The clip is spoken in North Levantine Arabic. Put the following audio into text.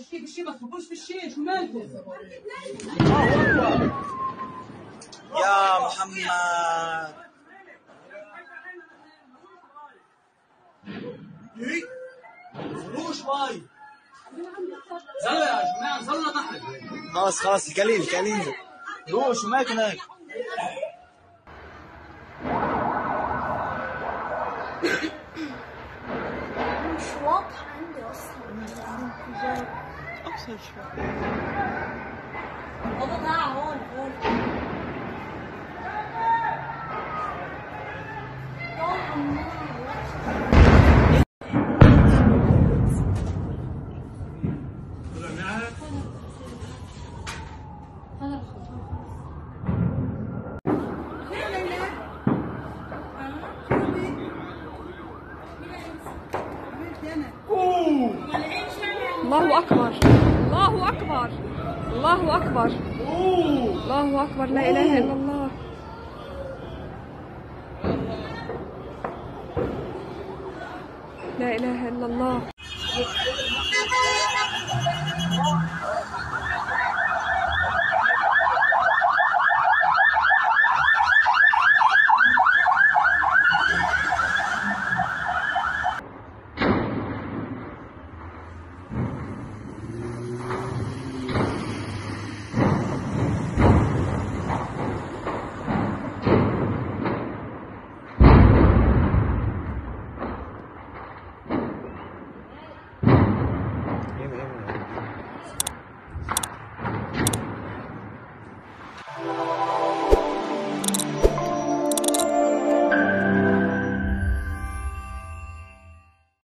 في شيء ما تخبوش في شيء، شو مالكم؟ يا محمد. نزلوه شوي. نزلوا يا جماعة، نزلوا لتحت. خلص خلص، الكليل الكليل ينزل. روح، شو مالكم هيك؟ مش واضحة عندي أصلا. أبصر شوي. بابا تعال هون هون. طالعة النار. الله أكبر، الله أكبر، الله أكبر، الله أكبر، لا إله إلا الله. لا إله إلا الله.